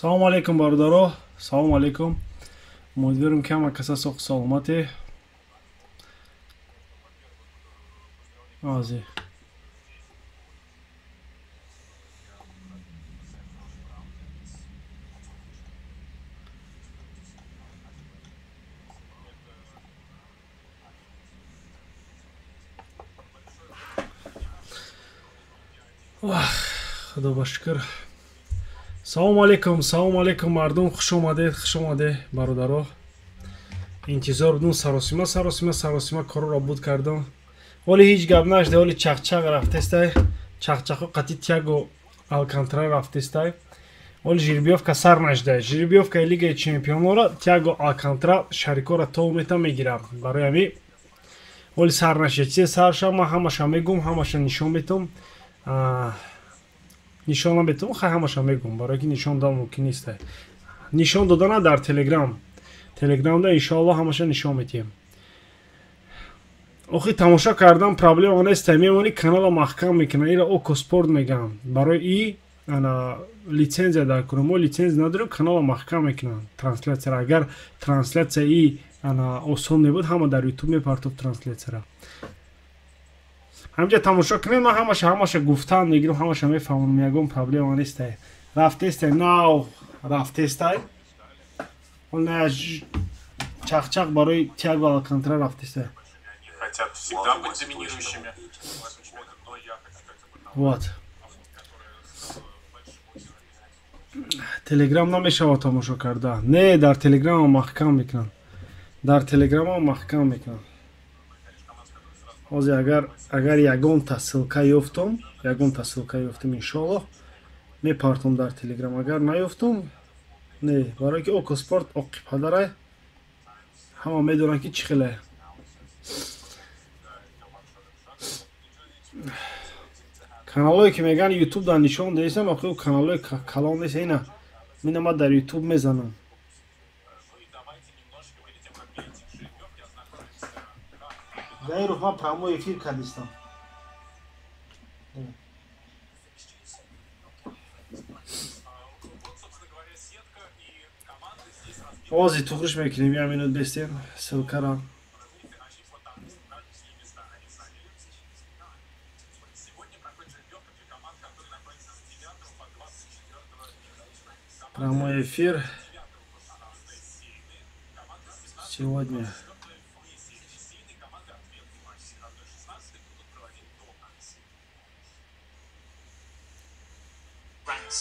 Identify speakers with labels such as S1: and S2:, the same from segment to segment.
S1: Салому алейкум, бародаро, салому алейкум. Умедворам, ки ҳама каса соҳу саломате. Ози худо ба шукр. Салому алейкум, салому алейкум, мардум, хуш омадед, хуш омадед, бародаро. Интизор будум, саросима, саросима, саросима корро буд кардам. Ҳоли ҳеҷ гап нашда, ҳоли чақчақ рафтестай, чақчақо қати Тиаго Алкантара рафтестай. Ҳоли жеребьёвка сар нашда. Жеребьёвкаи Лигаи чемпионоро Тиаго Алкантара шарикора тов мета мегирад. Барои ҳамин ҳоли сар нашда. Чизе сар шава, ман ҳамаша мегум, ҳамаша нишон метам. Нишон наметавон, хай ҳамаша мегум, барое ки нишон додан мумкин нест. Нишон додана дар Телеграм. Телеграмда иншоаллоҳ ҳамаша нишон метиҳем. Охи тамошо кардан проблема нест, мемонӣ канала маҳкам мекунад, ира Око Спорт мегӯям. Барои и ана лицензия дар кунем, мо лицензия надорем, канала маҳкам мекунанд трансляцияра. Агар трансляция и ана осон мебуд, ҳама дар YouTube мепартофт трансляцияра. Ҳамҷа тамошо кунем, ман ҳамаша ҳамаша гуфтан мегирам, ҳамаша мефаҳмонам, ягон проблема нестай. Рафтестай, нав рафтестай. Чақчақ барои Тиаго Алкантара рафтестай. Вот. Телеграм намешавад тамошо карда. Не, дар Телеграмам маҳкам мекунанд. Дар Телеграмам маҳкам мекунанд. Ҳозир агар ягонта ссылка ёфтум, ягонта ссылка ёфтум, иншоаллоҳ мепартом дар Телеграм. Агар наёфтум, не, барое ки Око Спорт оқи падарай, ҳама медонанд, ки чӣ хеле. Каналое ки мегӯянд YouTube дар нишон дестам, охи каналои калон нест, ина. Мина ман дар YouTube мезанам. Дар ман прямой эфир кардистам. Ози туғриш мекунем, як минут бестем, ссылкара. Прямой эфир сегодня.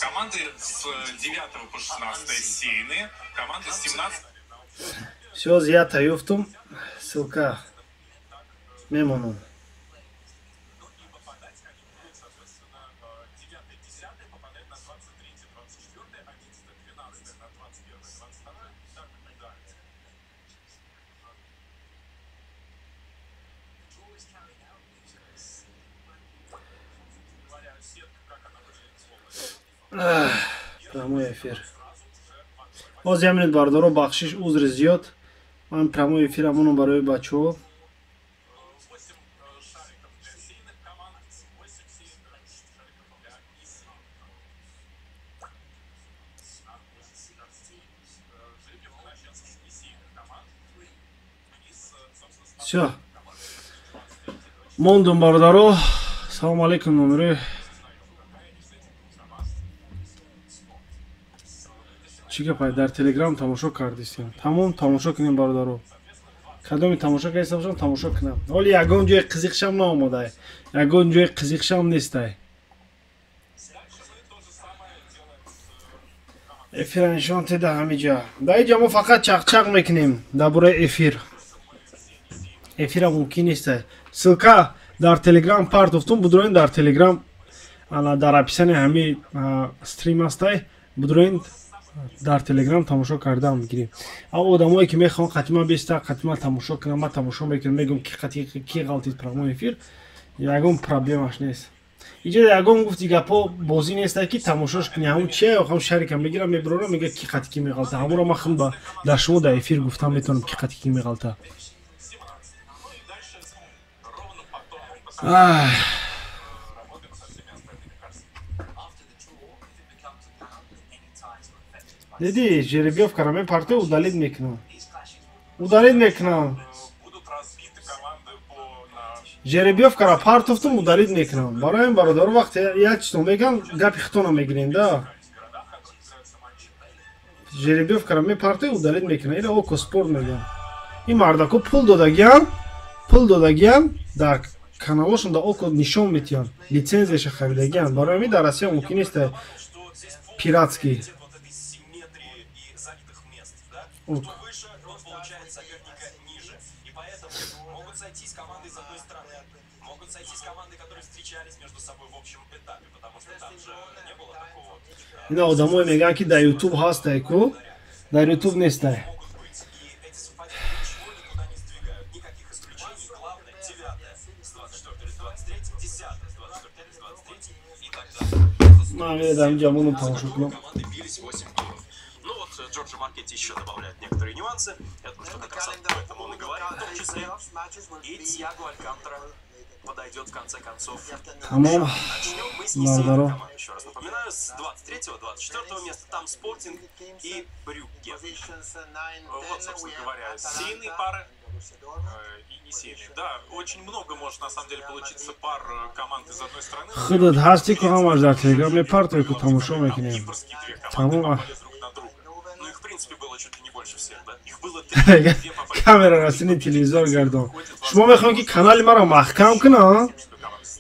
S2: Команды с 9 по 16 сеяны, команды с 17...
S1: Все, я ёфтум, ссылка мемонум. Прямой эфир. Ҳозир як минут, бародаро, бахшиш, узри зиёд. Ман прямой эфир амонам барои бачаҳо. Всё. Мондум, бародаро. Салому алейкум, номери. Чӣ гапай, дар Телеграм тамошо кардистем. Тамом тамошо кунем, бародаро. Кадоми тамошо кардиста бошам, тамошо кунам. Ҳоли ягон ҷои қизиқшам наомадай. Ягон ҷои қизиқшам нестай. Эфира нишон теда ҳамиҷа. Дар инҷа мо фақат чақчақ мекунем дар бораи эфир. Эфира мумкин нестай. Ссылка дар Телеграм партофтум, будроин дар Телеграм, ана дар описании ҳами стрим ҳастай, будроин дар Телеграм тамошо кардаам мегирем. А одамое ки мехоҳанд қатима беста, қатима тамошо кунам, ман тамошо мекунам, мегӯям ки қати ки ғалтид прямой эфир, ягон проблемаш нест. Инҷа ягон гуфти гапо бозӣ нестай ки тамошош кунӣ, ҳамун чия, ҳам шарикам мегирам, мебарорам, мега ки қати ки меғалта. Ҳамонро ман худам дар шумо дар эфир гуфтам метавонам ки қати ки меғалта. Диди, жеребьёвкара мепарте, удалить мекунам. Удалить мекунам. Жеребьёвкара партофтум, удалить мекунам. Барои ин, бародаро, вақте як чизо мегам, гапи хитона мегирем да. Жеребьёвкара мепарте, удалить мекунам. Ира Око Спорт мегам. Ин мардако пул додагиан, пул додагиан, дар каналошон да Око нишон метиҳанд. Лицензияша харидагиан. Барои ҳамин дар Россия мумкин нест пиратский. Ок. Ина одамое мегӯянд, ки дар Ютуб ҳастай ку, дар Ютуб нестай. Ман дар инҷа монум, тамошо кунам.
S3: Ну вот Джорджо Маркетти еще добавляет некоторые нюансы. Я думаю, что как раз об этом он и говорит в том числе. И Тьяго Алькантара подойдет в конце концов.
S1: Тамом.
S3: Начнем мы с несеянной команды. Еще раз напоминаю, с 23-го, 24 места там Спортинг и Брюгге.
S2: Вот, собственно говоря, сильные пары и не сильные. Да, очень много может на самом деле получиться пар команд из одной страны.
S1: Худат ҳасти ку, ҳамаш дар Телеграм мепартои ку, тамошо мекунем.
S2: Кипрские две команды
S1: Тамом.
S2: Попали друг на друга.
S3: Ну их, в принципе, было чуть ли не больше всех, да? Их было три, две попали.
S1: Камера расини телевизор гардон. Шумо мехоҳем, ки канали маро маҳкам кунам?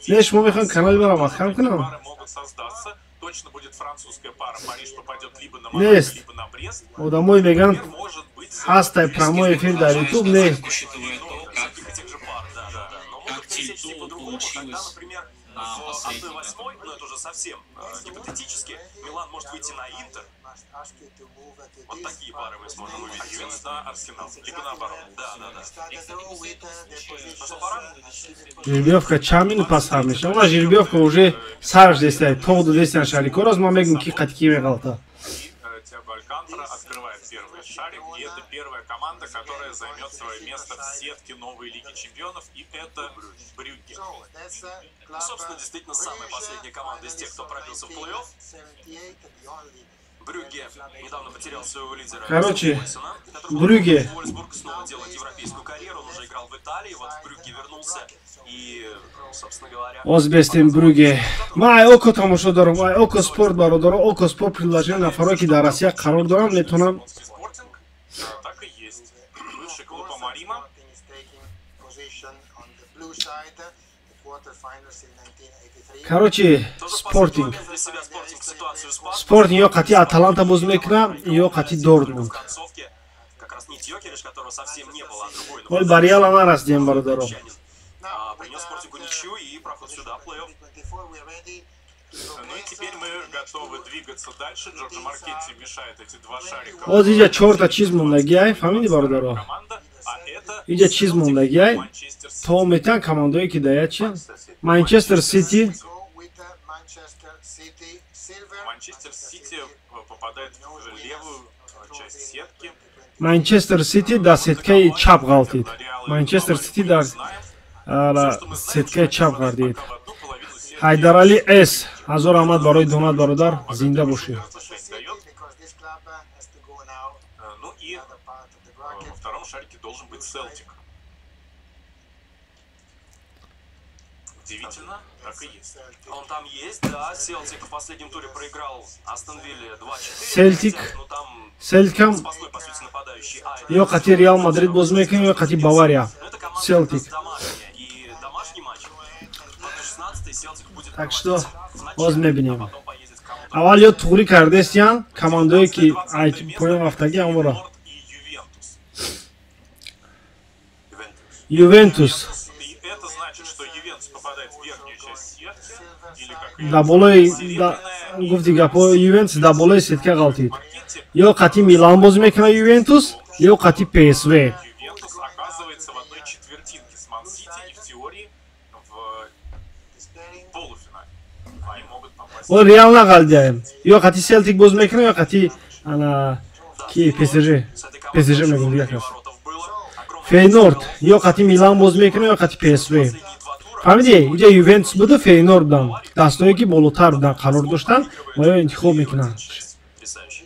S1: Не, шумо мехоҳем канали маро маҳкам кунам?
S2: Пары могут создаться. Точно будет французская пара. Париж попадет либо на Монако,
S1: Нест.
S2: Либо на Брест.
S1: Одамое мегӯянд,
S2: Может быть,
S1: ҳастай прямой эфир дар Ютуб, нест.
S4: Учитывая то, как
S3: Таких и тех же пар, да. Но могут
S4: как
S3: пересечься и
S4: Тильту
S3: по-другому. Тогда,
S4: получилось
S3: например,
S4: на
S3: в
S4: последнем
S3: 1-8, ну это уже совсем гипотетически, Милан может выйти на Интер. Вот такие пары мы сможем увидеть.
S2: Ювентус на Арсенал, либо наоборот.
S3: Да.
S4: И, кстати, после этого случая
S3: Ну что, пора?
S1: Жеребьёвка чанд минут пас сар мешавад? Она жеребьёвка уже сар шдестай, тоғ додестан шарикор, аз ман мегӯм, ки қатъи ки меғалта.
S2: И Тиаго Алькантара открывает первый шарик. И это первая команда, которая займет свое место в сетке новой Лиги Чемпионов. И это Брюгге.
S3: Ну, собственно, действительно, самая последняя команда из тех, кто пробился в плей-офф. Брюгге недавно потерял своего лидера
S1: Короче,
S3: Ольсена, который был
S1: Брюгге.
S3: в Вольфсбург, снова делает европейскую карьеру. Он уже играл в Италии, вот в Брюгге вернулся. И, собственно говоря,
S1: Оз бестем Брюге. Ман ай Око тамошо дорам, ай Око Спорт, бародаро. Око Спорт приложение, нафаро, ки дар Россия қарор дорам, метавонам.
S2: Спортинг, так и есть. Бывший клуб Аморима.
S1: Короче,
S3: тоже в последний
S1: Спортинг.
S3: момент для себя Спортинг ситуацию спас.
S1: Спортинг ё қатъи Аталанта боз мекунам, ё қатъи Дортмунд.
S3: В концовке как раз не Дьокериш, которого совсем не было, а другой
S1: Ол ба Реала нарасидем, бародаро.
S3: датчанин, принес Спортингу ничью и проход сюда, в плей-офф.
S2: Ну и теперь мы готовы двигаться дальше. Джорджо Маркетти мешает эти два шарика.
S1: Оз иҷа чорта чиз мондагиай, фаҳмиди, бародаро?
S2: Команда, а это
S1: Иҷа чиз мондагиай.
S2: Манчестер Сити.
S1: То метан командое, ки дая чи Манчестер Сити.
S2: Манчестер Сити попадает в левую часть сетки.
S1: Манчестер Сити дар сеткаи чап ғалтид. Манчестер Сити дар ара, сеткаи чап гардид. Ҳайдаралӣ С, ҳазор раҳмат барои донат, бародар, зинда бошӣ.
S2: Ну и во втором шарике должен быть Селтик. Удивительно, так и есть.
S3: Он там есть, да. Селтик в последнем туре проиграл Астон Вилле 2-4.
S1: Селтик.
S3: Ну там
S1: Селтикам
S3: запасной, по сути, нападающий.
S1: Ё қатъи Реал Мадрид боз мекунем, ё қатъи Бавария.
S3: Но это команда
S1: Селтик.
S3: как раз домашняя. И домашний матч в 1-16 Селтик будет
S1: Так что
S3: проводить в начале,
S1: боз мебинем.
S3: а потом поедет к кому-то.
S1: Аввал ё туғрӣ кардестиян командое, ки ай поён рафтагӣ, амора.
S2: Норд и Ювентус.
S1: Ювентус.
S2: И это значит, что Ювентус попадает в верхнюю часть сетки, или как её
S1: Дар болои да- гуфти гапо, Ювентус дар болои сетка ғалтид.
S2: Маркетти,
S1: Ё қатъи Милан боз мекунад Ювентус, ё қатъи ПСВ.
S2: Ювентус оказывается в одной четвертинке с Ман-Сити и в теории в полуфинале. Они могут попасть.
S1: О, Реал нағалдиаем, ё қатъи Селтик боз мекунад, ё қатъи ана ки ПСЖ.
S3: С этой командой
S1: ПСЖ
S3: очень
S1: мегӯм,
S3: много
S1: дигар кас.
S3: переворотов было. Огромное
S1: Фейнорд ё қатъи Милан боз мекунад, ё қатъи ПСВ.
S3: последние два тура.
S1: Фаҳмидӣ, иҷа Ювентус буду, Фейнорд буданд, дастое, ки болотар буданд, қарор доштанд ва ё интихоб мекунанд.
S3: Потрясающе.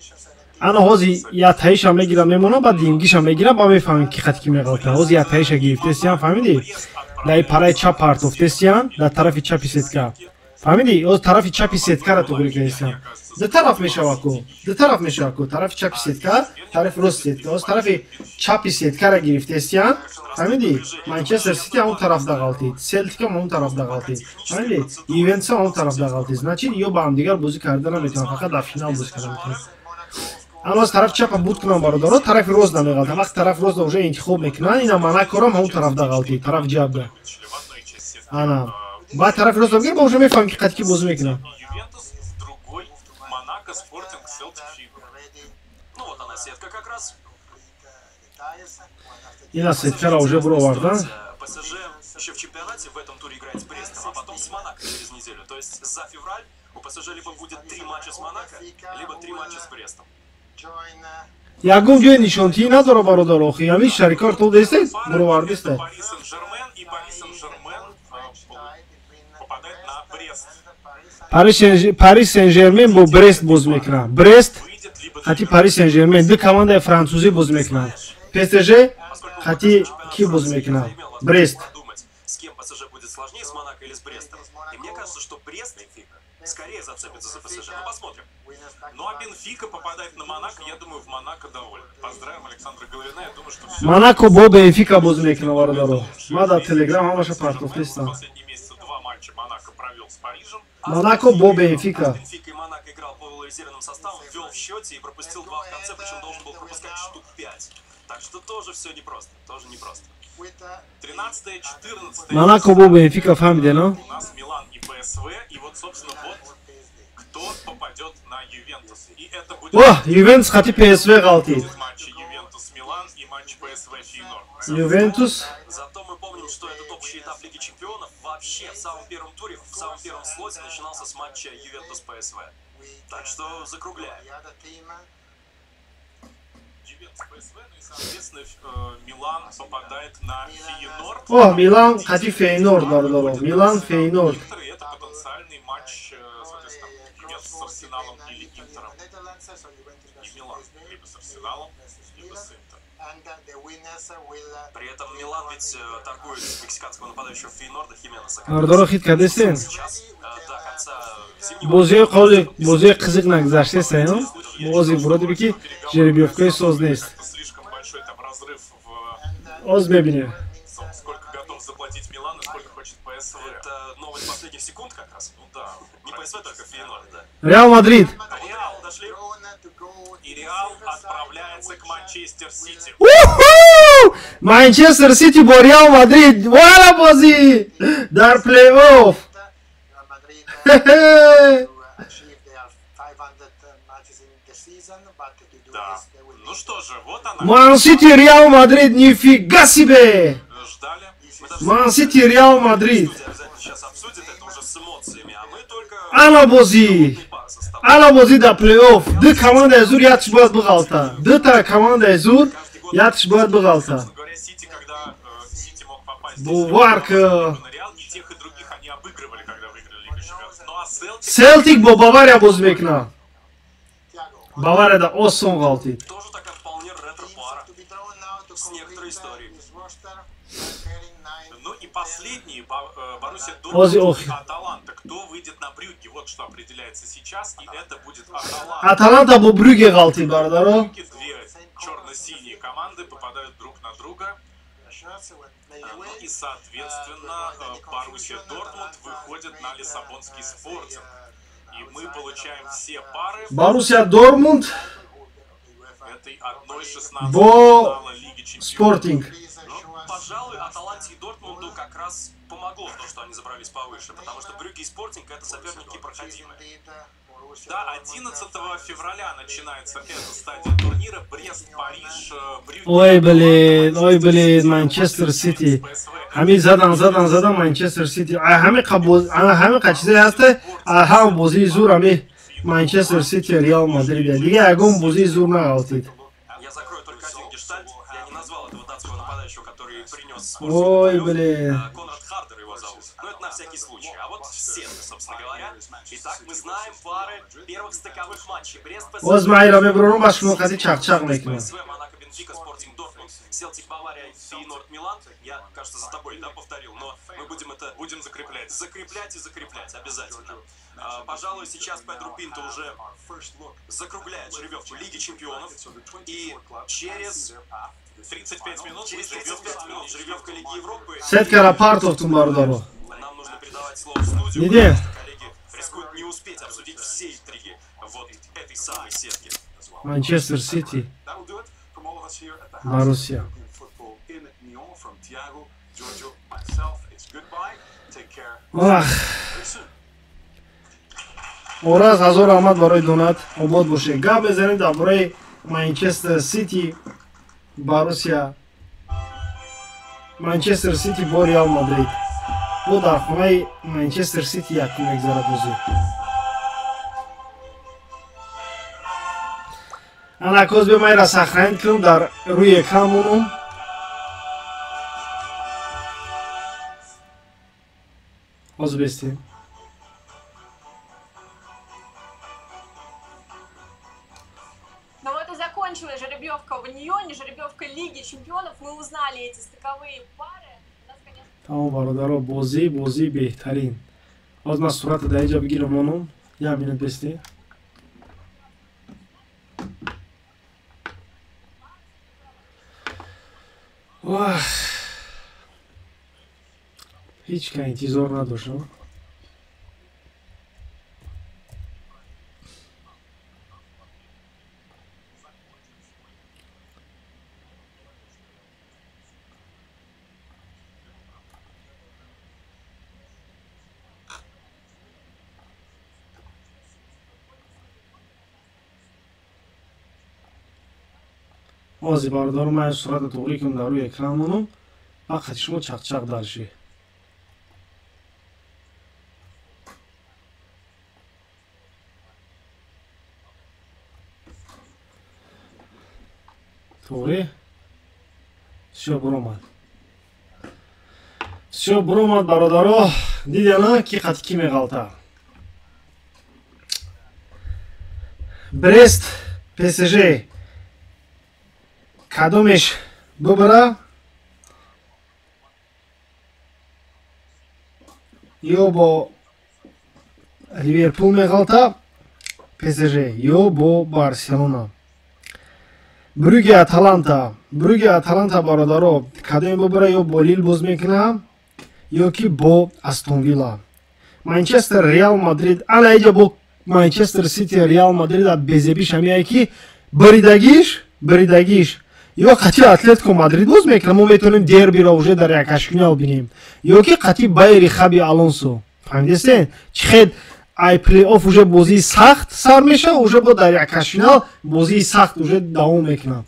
S1: Ана ҳози ятаиша мегирам, мемонам, баъд дингиша мегирам, ба мефаҳмем ки хати ки меғалта. Ҳози ятаиша гирифтесиян, фаҳмидӣ? Дар параи чап партофтесиян, дар тарафи чапи сетка. Фаҳмидӣ? Ҳоз тарафи чапи сеткара туғри кардесиян. Ду тараф мешавад ку. Ду тараф мешавад ку. Тарафи чапи сетка, тарафи рост сетка. Ҳоз тарафи чапи сеткара гирифтесиян. Фаҳмидӣ? Манчестер Сити он тарафда ғалтид, Селтикам он тарафда ғалтид. Фаҳмидӣ? Ювентусам он тарафда ғалтид. Значит, ё ба ҳамдигар бозӣ карда наметавонанд, фақат дар финал бозӣ карда метавонанд. Ана тарафи чапа буд кунам, бародаро, тарафи рост намеғалтам. Вақти тарафи рост уже интихоб мекунанд, ина Монакорам ҳамон тарафда ғалтид, тарафи ҷабда. Ана баъд тарафи рост мегирам, ба уже мефаҳмам ки қати ки бозӣ мекунам.
S2: Ювентус, в другой Монако, Спортинг, Селтик, Фейенорд.
S3: Ну вот она сетка как раз.
S1: Ина сеткара уже буровардан.
S3: ПСЖ еще в чемпионате в этом туре играет с Брестом, а потом с Монако через неделю. То есть за февраль у ПСЖ либо будет 3 матча с Монако, либо 3 матча с Брестом.
S1: Ягон ҷои нишонтиҳӣ надора, бародар, охи. Ҳамин шарикор тол дестед, буровардиста.
S2: Пари Сен-Жермен, и Пари Сен-Жермен попадает на Брест.
S1: Пари Сен-Жермен бо Брест бозӣ мекунад. Брест
S2: Выйдет либо
S1: хати Пари Сен-Жермен, ду командаи французӣ бозӣ мекунанд. ПСЖ хати ки бозӣ мекунад? Брест.
S3: Подумать, с кем ПСЖ будет сложнее, с Монако или с Брестом. И мне кажется, что Брест скорее зацепится за ПСЖ. Ну, посмотрим.
S2: Ну а Бенфика попадает на Монако, я думаю, в Монако довольны. Поздравим Александра Головина, я думаю, что все.
S1: Монако бо Бенфика бозӣ мекунад, бародаро. Ма дар Телеграм ҳамаша партофтестам.
S2: Последние месяцы два матча Монако провел с Парижем.
S1: Монако бо Бенфика.
S3: С Бенфикой Монако играл полурезервным составом, вел в счете и пропустил 2 в конце, причем должен был пропускать штук 5. Так что тоже все непросто, тоже непросто.
S2: 13-14.
S1: Монако бо Бенфика, фаҳмиде, но?
S2: У нас Милан и ПСВ, и вот, собственно, вот кто попадет на Ювентус. И это будет
S1: О, Ювентус хати ПСВ ғалтид.
S2: матч Ювентус-Милан и матч ПСВ Фейенорд.
S1: Ювентус.
S3: Зато мы помним, что этот общий этап Лиги Чемпионов вообще в самом первом туре, в самом первом слоте начинался с матча Ювентус-ПСВ. Так что закругляем.
S2: Ювентус ПСВ, ну и, соответственно, Милан попадает на Фейенорд.
S1: О, Милан хати Фейнорд, бародаро. Милан Фейнорд.
S2: Интер, и это потенциальный матч, соответственно, Ювентус с Арсеналом или Интером. И Милан либо с Арсеналом, либо с Интером.
S3: При этом Милан ведь торгует мексиканского нападающего Фейнорда Хименеса.
S1: Бародаро, хит кардестен?
S3: Сейчас до конца зимнего
S1: Бозиҳои қоли бозиҳои қизиқ нагузаштеста, но? Бози вроде бы ки жеребьёвкаи соз нест.
S2: Как-то слишком большой там разрыв в
S1: Оз мебинем.
S2: том, сколько готов заплатить Милан и сколько хочет ПСВ.
S3: Это новость последних секунд как раз.
S2: Ну да.
S3: Не ПСВ, только Фейнорд, да.
S1: Реал Мадрид.
S2: Реал
S3: Дошли.
S2: И Реал отправляется к Манчестер Сити.
S1: Уху! Манчестер Сити бо Реал Мадрид. Вала бозӣ дар плей-офф. Хе-хе.
S2: Да. Ну что же, вот она.
S1: Ман Сити Реал Мадрид, нифига себе!
S2: Ждали.
S3: Мы даже
S1: Ман Сити Реал Мадрид.
S3: студия обязательно сейчас обсудит это уже с эмоциями, а мы только
S1: Ана бозӣ.
S3: пар составляем.
S1: Ана бозӣ дар плей-офф. Ду командаи зур якш бояд биғалта. Дута командаи зур якш бояд биғалта.
S2: Собственно говоря, Сити, когда Сити мог попасть
S1: Бувар
S2: здесь,
S1: к
S2: на Реал, и тех, и других они обыгрывали, когда выиграли Лигу Чемпионов. Ну а Селтик
S1: Селтик бо Бавария бозӣ мекунад. Бавария да осон ғалтид.
S3: Тоже такая вполне ретро-пара. С некоторой историей.
S2: Ну и последний, Боруссия
S1: Ози
S2: Дортмунд
S1: ох.
S2: и Аталанта. Кто выйдет на Брюгге? Вот что определяется сейчас, и это будет Аталанта.
S1: Аталанта бо Брюгге ғалтид, бародаро.
S2: Две черно-синие команды попадают друг на друга. Ну и, соответственно, Боруссия Дортмунд выходит на Лиссабонский Спортинг. И мы получаем все пары
S1: Боруссия Дортмунд
S2: этой 1/16
S1: Бо
S2: финала Лиги Чемпионов.
S1: Спортинг.
S3: Ну, пожалуй, Аталанте и Дортмунду как раз помогло то, что они забрались повыше, потому что Брюгге и Спортинг это соперники проходимые.
S2: Да, 11 февраля начинается эта стадия турнира. Брест, Париж, Брюгге.
S1: Ой, блин, ой, блин, Манчестер Сити.
S2: ПСВ.
S1: Ҳамин задан, задан, задан Манчестер Сити. А ҳамин қа боз, ана ҳамин қа чизе ҳасте, а ҳам бозии зур ҳами Манчестер Сити Реал Мадрид. Дига ягон бозии зур нағалтид.
S3: Я закрою только один гештальт. Я не назвал этого датского нападающего, который принес
S1: Ой,
S3: Спортингу
S1: блин.
S3: Конрад Хардер его его зовут. Но это на всякий случай. А вот все, собственно говоря. Итак, мы знаем пары первых стыковых матчей. Брест, ПСВ, Монако, Бенфика, Спортинг, Дортмунд, Селтик, Бавария, Фейнорд, Милан. Я, кажется, за тобой, да, повторил, но мы будем это закреплять. Закреплять и закреплять обязательно. Пожалуй, сейчас Педро Пинто уже закругляет жеребьевку Лиги Чемпионов. И через 35 минут, через 35 минут жеребьевка Лиги Европы. Нам нужно передавать слово в студию, потому что коллеги рискуют не успеть обсудить все интриги вот этой самой сетки.
S1: Манчестер Сити, Боруссия. Ах. Ораз ҳазор раҳмат барои донат, обод боше. Гап мезанем дар бораи Манчестер Сити, Боруссия. Манчестер Сити бо Реал Мадрид. Бо дар хонаи Манчестер Сити якум мегзарад бозӣ. Ана коз бе майра сохранить кунам дар рӯи экран монам. Ҳозир бестем.
S5: Ну вот и закончилась жеребьевка в Ньоне, жеребьевка Лиги Чемпионов. Мы узнали эти стыковые пары.
S1: Тамом бародаро, бозӣ, бозии беҳтарин. Ҳозир ман сурата дар инҷа бигирам монам. Як минут бестем. Вах. Ҳеҷ ка интизор надоштам. Ҳозир бародаро, ман сурата туғрӣ кунам дар рӯи экран монам, вақти шумо чақчақ дарши. Туғрӣ? Всё буромад. Всё буромад бародаро, дидена ки қати ки меғалта. Брест, ПСЖ. Кадомеш бубара ё бо Ливерпул меғалта ПСЖ, ё бо Барселона. Брюгге Аталанта, Брюгге Аталанта бародаро, кадоме бубара ё бо Лил боз мекуна, ё ки бо Астон Вилла. Манчестер Реал Мадрид, ана иҷа бо Манчестер Сити Реал Мадрид безебиш ҳамияе ки баридагиш, баридагиш ё қати Атлетико Мадрид боз мекунам, мо метавонем дербиро уже дар якашфинал бинем, ё ки қати Байери Хаби Алонсо. Фаҳмидестен? Чӣ хел ай плей-офф уже бозии сахт сар мешава, уже бо дар якашфинал бозии сахт уже давом мекунам.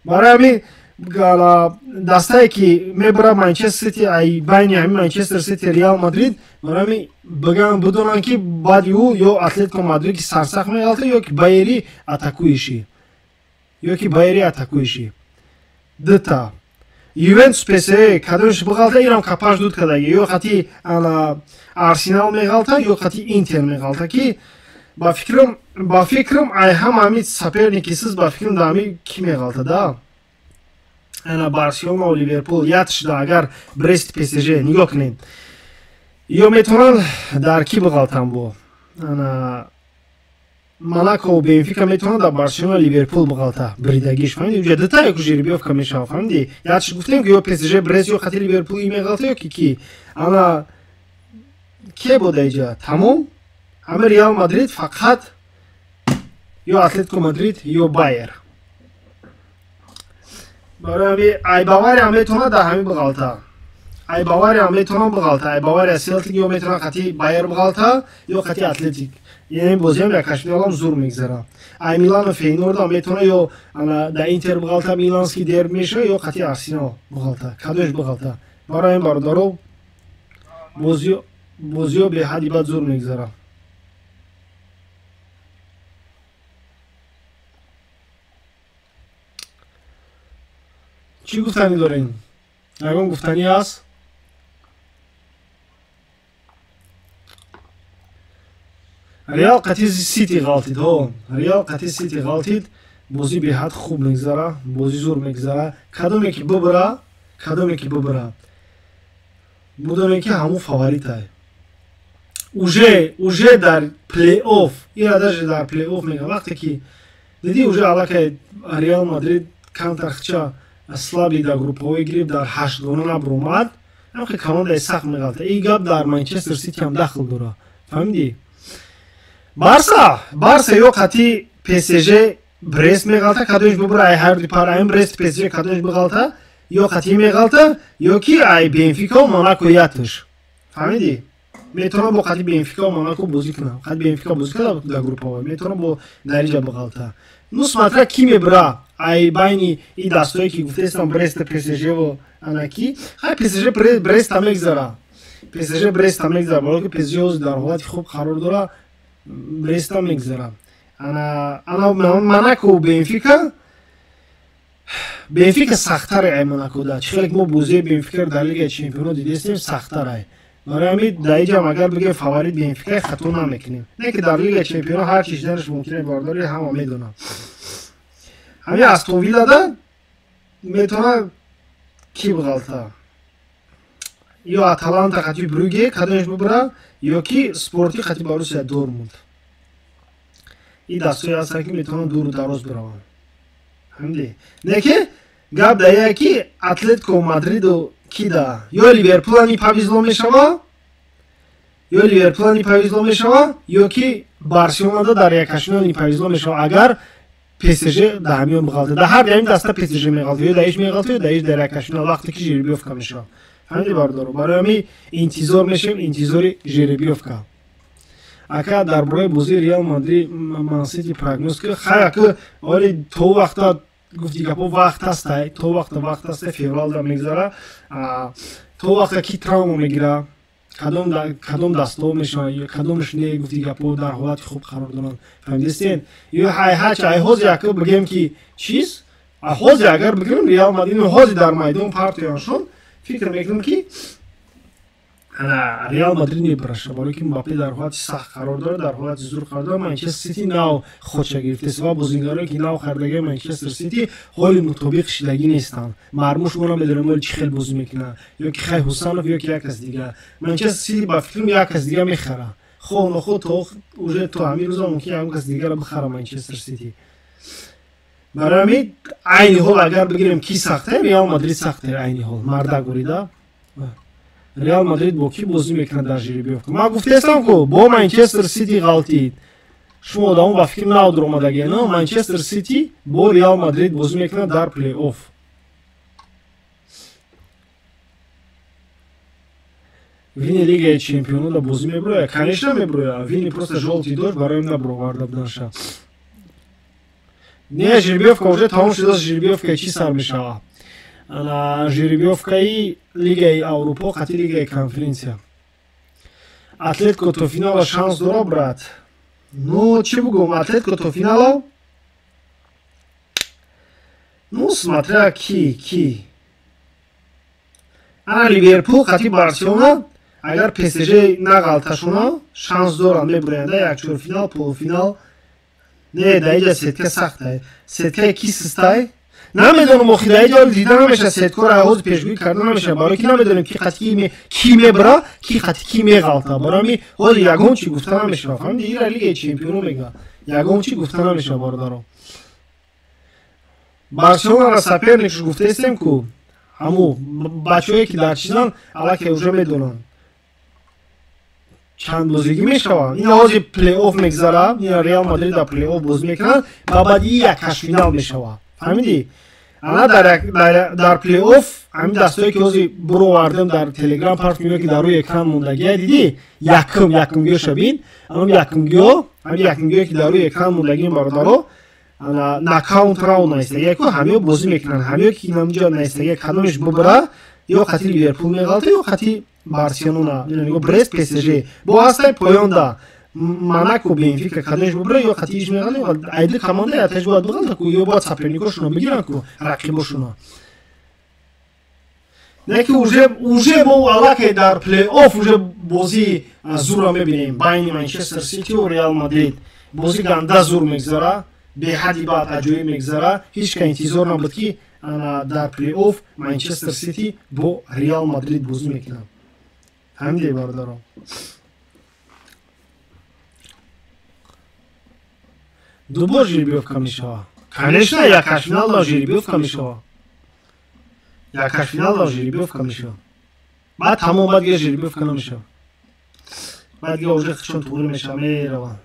S1: Барои ҳамин дастае ки мебарад Манчестер Сити, ай байни ҳамин Манчестер Сити Реал Мадрид, барои ҳамин биган бидонанд ки баъди ӯ ё Атлетико Мадрид ки сарсахт меғалта, ё ки Байери атакуиши. Ё ки Байери атакуиши. Дута. Ювентус ПСЖ кадомеш биғалта, инам капаш дуд кадаги. Ё қати Арсенал меғалта, ё қати Интер меғалта ки ба фикрам ай ҳама ҳамин соперники сиз, ба фикрам да ҳамин ки меғалта да. Ана Барселона ва Ливерпул ят шуда агар Брест ПСЖ нигоҳ кунед. Ё метавонанд дар ки биғалтан бо? Ана Монако ва Бенфика метавонанд дар Барселона Ливерпул биғалта. Бридагиш, фаҳмидӣ? Уҷа дута яку жеребьёвка мешава, фаҳмидӣ? Ятш гуфтем ки ё ПСЖ Брест ё қати Ливерпул и меғалта ё ки ки. Ана ке буда иҷа? Тамом? Ҳама Реал Мадрид фақат ё Атлетико Мадрид ё Байер. Барои ҳамин ай Бавария метавонад дар ҳамин биғалта. Ай Бавария метавонад биғалта. Ай Бавария Селтик ё метавонад қати Байер биғалта ё қати Атлетик. Яъне бозиам якашфиналам зур мегзарад. Ай Милану Фейнордам метавонад ё дар Интер биғалта, Милански дерби мешава, ё қати Арсенал биғалта. Кадомеш биғалта. Барои ҳамин бародаро бозиё беҳадди бад зур мегзарад. Чӣ гуфтанӣ дорем? Ягон гуфтанӣ ҳаст? Реал қати Сити ғалтид, ҳо. Реал қати Сити ғалтид. Бозӣ беҳад хуб мегзара, бозӣ зур мегзара. Кадоме ки бибара, кадоме ки бибара, будоне ки ҳамун фаворитай. Уже дар плей-офф, ира даже дар плей-офф мегам, вақте ки диди уже аллакай Реал Мадрид камтар хча слабый дар группаҳое гирифт, дар ҳаштгона набуромад, ҳамхе командаи сахт меғалта. Ин гап дар Манчестер Сити ҳам дахл дора. Фаҳмидӣ? Барса ё қати ПСЖ Брест меғалта, кадомеш бубура ай ҳарду пар, ай Брест ПСЖ кадомеш биғалта, ё қати меғалта, ё ки ай Бенфика Монако ятш. Фаҳмидӣ? Метавона бо қати Бенфика Монако бозӣ кунам. Қати Бенфика бозӣ карда дар группаҳо, метавона бо дариҷа биғалта. Ну смотря ки мебра, ай байни и дастое ки гуфтаистам Брест ПСЖ анаки, хай ПСЖ Бреста мегзара. ПСЖ Бреста мегзара, барои ки ПСЖ ҳозир дар ҳолати хуб қарор дора, Бреста мегзара. Ана Монако Бенфика, Бенфика сахттаре ай Монако да. Чӣ хеле ки мо бозии Бенфикаро дар Лигаи Чемпионот дидестем, сахттар ай. Барои ҳамин дар инҷам агар бигӯем фаворит Бенфика, хато намекунем. Не ки дар Лигаи Чемпионот ҳар чи шиданаш мумкин аст, бардори ҳама медонам. Ҳамин Астон Виллада метавона ки биғалта? Ё Аталанта қати Брюге кадомеш бубара, ё ки Спорти қати Боруссия Дортмунд. Ин дастое ҳастанд ки метавонанд дуру дароз бираванд. Фаҳмидӣ? Не ки гап дар ие ки Атлетико Мадриду ки да ё Ливерпула не повезло мешава, ё Ливерпула не повезло мешава, ё ки Барселонада дар якашфинал не повезло мешава, агар ПСЖ дар ҳамиён биғалта. Дар ҳар ҳамин даста ПСЖ меғалта, ё дар иш меғалта, ё дар иш дар якашфинал вақте ки жеребьёвка мешава. Фаҳмидӣ бародаро? Барои ҳамин интизор мешавем, интизори жеребьёвка. Ака дар бораи бозии Реал Мадрид Ман Сити прогноз ки хай ака оли то вақта гуфти гапо вақт ҳастай, то вақта вақт ҳастай, февралда мегзара, то вақта ки травма мегира, кадом дастҳо мешаванд, кадомаш не, гуфти гапо дар ҳолати хуб қарор доранд. Фаҳмидистен? Ё ҳай ҳач ай ҳозир ака бигем ки чиз, ҳозир агар бигирем Реал Мадрид ҳозир дар майдон партияшон, фикр мекунам ки Реал Мадрид мебараша, барои ки Мбаппе дар ҳолати сахт қарор дорад, дар ҳолати зур қарор дорад. Манчестер Сити нав хоча гирифтааст ва бозингароне ки нав харидагаи Манчестер Сити ҳоли мутобиқ шидагӣ нестанд. Мармуш мо намедонем ҳоли чӣ хел бозӣ мекунад, ё ки хай Ҳусанов, ё ки як кас дига. Манчестер Сити ба фикрам як кас дига мехара. Хоҳ нохоҳ то уже то ҳамин рӯза мумкин ягон кас дигарро бихара Манчестер Сити. Барои ҳамин айни ҳол агар бигирем ки сахтае, Реал Мадрид сахтае айни ҳол, мардак бурида. Реал Мадрид бо кӣ бозӣ мекунад дар жеребьёвка? Ман гуфтаистам ку бо Манчестер Сити ғалтид. Шумо одамо ба фикр нав дуромадагӣ, но Манчестер Сити бо Реал Мадрид бозӣ мекунад дар плей-офф. Вини Лигаи Чемпионода бозӣ мебурояд? Конечно мебурояд. Вини просто жёлтый дошт, барои набуроварда буданша. Не, жеребьёвка уже тамом шудааст, жеребьёвкаи чӣ сар мешавад? Жеребьёвкаи Лигаи Аврупо қати Лигаи Конференсия. Атлетико то финала шанс дора, брат? Ну, чӣ бугум, Атлетико то финала? Ну, смотря ки. Ана Ливерпул қати Барселона, агар ПСЖ нағалташона, шанс доранд, мебуранд як чорфинал, полуфинал. Не, дар инҷа сетка сахтай. Сеткаи ки систай? Намедонам, охи дар инҷа дида намешавад, сеткаро ҳозир пешгӯӣ карда намешавад, барои ки намедонем ки қати ки мебара, ки қати ки меғалта. Барои ҳамин ҳозир ягон чӣ гуфта намешавад. Фаҳмидӣ? Ира Лигаи Чемпионо мегӯяд. Ягон чӣ гуфта намешавад, бародаро. Барселонара соперникш гуфтаистем ку ҳаму бачаҳое ки дар чизанд аллакай уже медонанд чанд бозигӣ мешаванд. Ин ҳозир плей-офф мегзарад, ин Реал Мадрид дар плей-офф бозӣ мекунад ва баъд ин як ҳаштфинал мешавад. Фаҳмидӣ? Ана дар плей-офф ҳамин дастое ки ҳозир буровардем дар Телеграм парт меояд, ки дар рӯи экран мондагия, дидӣ? Якумгиёша бин. Ҳамин якумгиё, ҳамин якумгиё ки дар рӯи экран мондагием, бародаро, ана нокаут раунд наистагия ку ҳамиё бозӣ мекунанд. Ҳамиё ки инамҷо наистагия, кадомеш бубара, ё қати Ливерпул меғалта, ё қати Барселона, ё Брест ПСЖ. Бо ҳастай поёнда Монако Бенфика, кадомеш бубара, ё қати иш меғалта, ё айди команда яташ бояд биғалта ку, ё бояд соперникошуно бигиранд ку, рақибошуно. Не ки уже мо аллакай дар плей-офф уже бозии зурро мебинем байни Манчестер Сити ва Реал Мадрид. Бозӣ ганда зур мегзара, беҳадди баъд аҷоиб мегзара. Ҳеҷ ка интизор набуд, ки дар плей-офф Манчестер Сити бо Реал Мадрид бозӣ мекунад. Фаҳмидед, бародарон? Дубор жеребьёвка мешавад. Конечно, якашфинал жеребьёвка мешавад. Якашфинал жеребьёвка мешавад. Баъд тамом, баъд дига жеребьёвка намешавад. Баъд дига уже чун туғри мешавад, мераванд.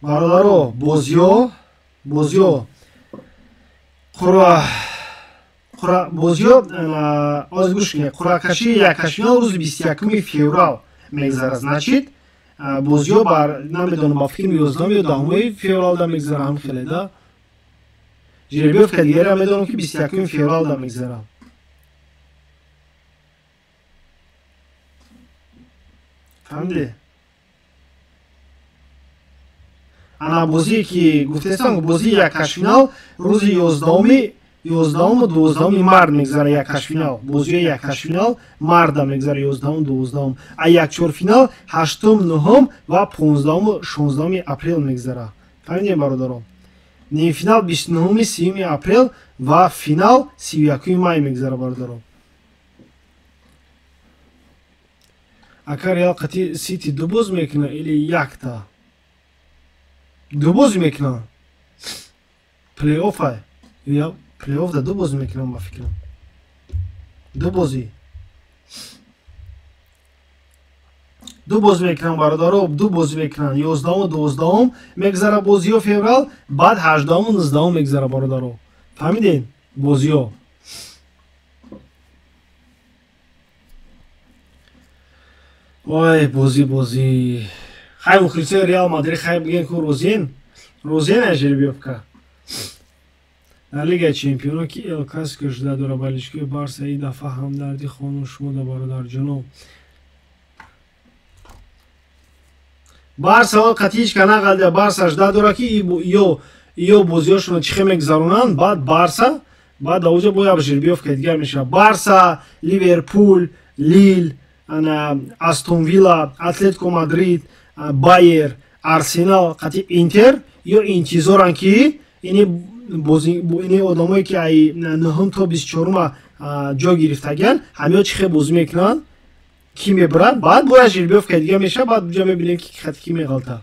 S1: Бародаро, бозиё қура бозиё оз гӯш кунед. Қуръакашии якашфинал рӯзи 21 феврал мегзарад. Значит, бозиё бар намедонам, ба фикрам 11 ё 10 февралда мегзара, ҳам хеле да. Жеребьёвка дигаре медонам, ки 21 февралда мегзара. Фаҳмидед? Ана бозие ки гуфтестам, бозии якашфинал рӯзи 11 12 март мегзара якашфинал. Бозиҳои якашфинал марта мегзара 11 12. А якчорфинал 8, 9 ва 15 16 апрел мегзара. Фаҳмидем, бародарон? Нимфинал 29 30 апрел ва финал 31 май мегзара, бародарон. Ака Реал қати Сити ду боз мекуна или якта? Ду боз мекунам. Плей-офф я плей-офф да ду боз мекунам, ба фикрам. Ду бозӣ. Ду боз мекунам, бародаро, ду бозӣ мекунам. 11 12 мегзара бозиҳо феврал, баъд 18 19 мегзара, бародаро. Фаҳмидед? Бозиҳо. Ой, бозӣ. Хай мухлисои Реал Мадрид, хай бигӯен ку розиен? Розиен аз жеребьёвка. Дар Лигаи Чемпионон ки Эл Классико шуда дора болельщикои Барса ин дафъа ҳамдарди хонум шумо да, бародарҷонов. Барса он қатъи ҳеҷ ка нағалда, Барса жда дора, ки ё бозиҳошонро чӣ хел мегузаронанд, баъд Барса, баъд дар оҷо бояд жеребьёвка дигар мешавад. Барса, Ливерпул, Лил, ана Астон Вилла, Атлетико Мадрид, Байер, Арсенал қатъи Интер ё интизоранд, ки ини одамое ки ай 9 то 24 ҷой гирифтагианд, ҳамиҳо чӣ хел бозӣ мекунанд, ки мебаранд, баъд бояд жеребьёвка дигар мешавад, баъд ҷо мебинем, ки хати ки меғалта.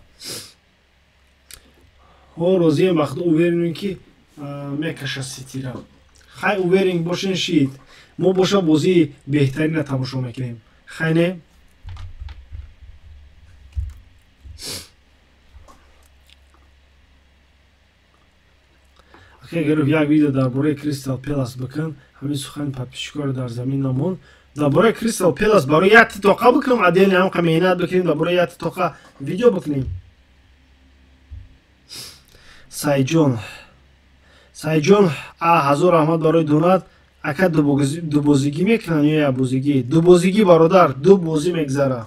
S1: Ҳо, розием, ба худо, уверенем, ки мекаша Ситира. Хай, уверен бошен, шид. Мо боша бозии беҳтарина тамошо мекунем. Хай не? Ака як видео дар бораи Кристал Пелас бикун, ҳамин сухани подписчикоро дар замин намон. Дар бораи Кристал Пелас барои як тоқа бикунам, отдельно ҳамқа меҳнат бикунем, дар бораи як тоқа видео бикунем. Сайҷон. Сайҷон, ҳазор раҳмат барои донат. Ака дубозигӣ мекунанд ё якбозигӣ? Дубозигӣ, бародар, ду бозӣ мегзара.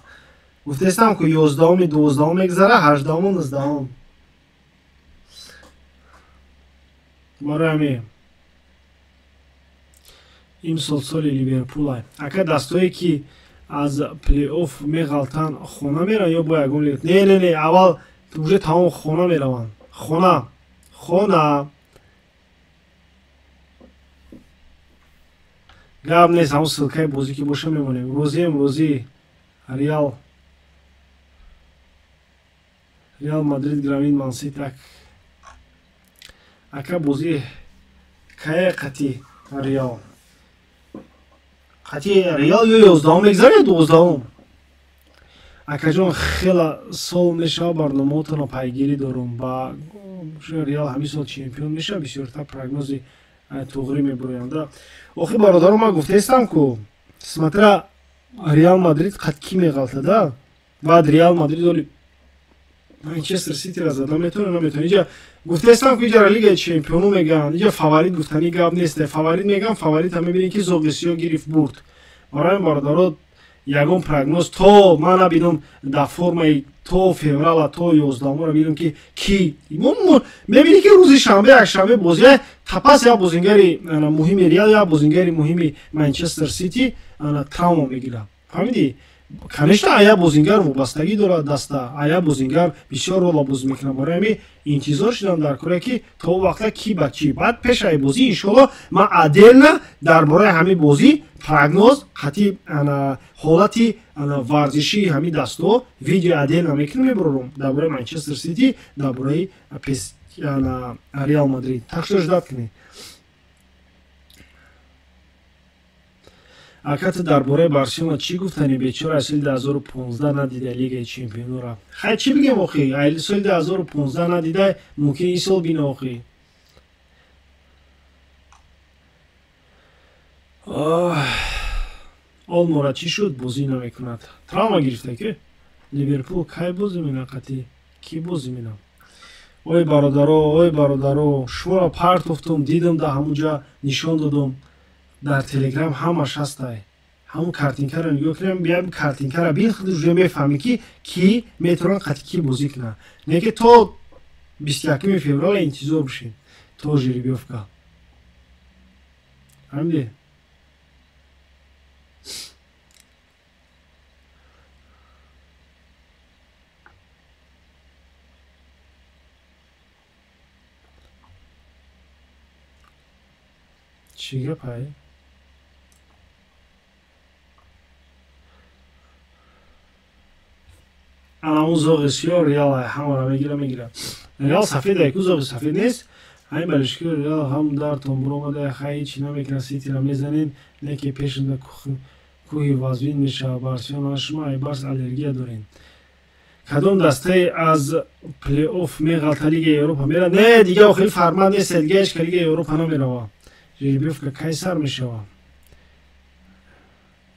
S1: Гуфтестам ку 11 12 мегзара, 18 19. Барои ҳамин имсол соли Ливерпул. Ака дастое ки аз плей-офф меғалтанд, хона мераванд ё бо ягон лига? Не, не, не, аввал уже тамом хона мераванд. Хона. Хона. Гап нест, ҳамон ссылкаи бозӣ ки боша мемонем. Розием, розӣ. Реал Мадрид гравин Ман Сити. Ака бозӣ кая қати Реал? Қати Реал ё 11 мегзара ё 12? Акаҷон, хела сол мешава барномаотонро пайгирӣ дорум. Ба Реал ҳамин сол чемпион мешава, бисёртар прогнози туғрӣ мебуроянд. Охи, бародаро, ман гуфтаистам ку, смотря Реал Мадрид қад ки меғалтада, баъд Реал Мадрид оли Манчестер Ситиро зада метавона, наметавона. Иҷа гуфтаистам ку, иҷара Лигаи Чемпионо мегӯянд, иҷа фаворит гуфтани гап нест. Фаворит мегӯянд, фаворит ҳам мебинем, ки зоғи сиёҳ гирифт, бурд. Барои бародаро, Ягон прогноз то ман набинам дар формаи то феврала, то 11-ро бинам ки ки мебинӣ ки рӯзи шанбе, якшанбе бозия тапас як бозингари муҳими Реал, як бозингари муҳими Манчестер Сити травма мегирад. Фаҳмидӣ? Конечно, ая бозингар вобастагӣ дорад даста, ая бозингар бисёр рола бозӣ мекунад. Барои ҳамин интизор шудам дар кора ки то вақта ки ба чӣ. Баъд пешаи бозӣ иншоалло ман отдельно дар бораи ҳамин бозӣ прогноз қатъи ҳолати варзишии ҳамин дастаҳо видео отдельно мекунам, мебарорам дар бораи Манчестер Сити, дар бораи Реал Мадрид. Так что ждать кунед. Аката дар бораи Барселона чӣ гуфтани? Бечора соли 2015 надида Лигаи Чемпионора. Хай чӣ бигем охи? Ай соли 2015 надида, мумкин ин сол бина охи. Олмора чӣ шуд? Бозӣ намекунад. Травма гирифта ки? Ливерпул кай бозӣ мекунад қатъи? Кӣ бозӣ мекунад? Ой бародаро, ой бародаро, шуморо партофтум, дидам дар ҳамунҷа нишон додум. Дар Телеграм ҳамаш ҳастай. Ҳамун картинкаро нигоҳ кунем, биям картинкаро бин, худ уже мефаҳмӣ ки кӣ метавонад қатъи кӣ бозӣ кунад. Не ки то 21 феврал интизор бошем, то жеребьёвка. Фаҳмидӣ? Чӣ гапай? Ана он зоғи сиёҳ Реал ҳамаро мегира, мегира. Реал сафед ай, ку зоғи сафед нест. Ҳамин балишки Реал ҳам дартон буромада, хай ҳечи намекунад, Ситиро мезанед, лекин пешонда кӯҳи вазнин мешавад. Барселона шумо ай Барс аллергия доред. Кадом дастае аз плей-офф меғалта Лигаи Европа меравад? Не, дига охири формат нест, дига ҳеч ка Лигаи Европа намеравад. Жеребьёвка кай сар мешавад?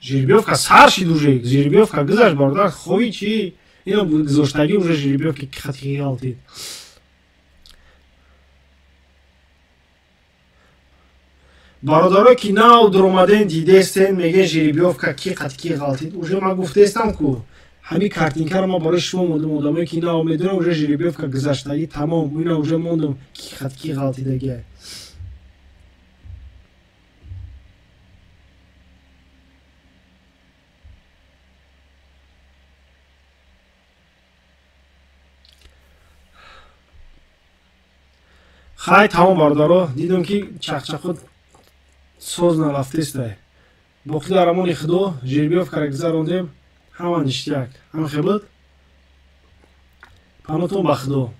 S1: Жеребьёвка сар шид уже, жеребьёвка гузашт, бародар, хови чӣ? Ино гузоштагӣ уже жеребьёвки хати ғалтид. Бародаро ки нав дуромаден дидестен, мегӯянд жеребьёвка ки қати ки ғалтид. Уже ман гуфтаестам ку ҳамин картинкаро ман барои шумо мондам, одамое ки нав медонанд, уже жеребьёвка гузаштагӣ тамом, ина уже мондам ки қати ки ғалтидагиа. Хай тамом бародаро, дидам ки чақчақот соз нарафтестай. Боқӣ дар амони Худо, жеребьёвкаро гузарондем, ҳама ништяк. Ҳама хел буд? Панотон ба Худо.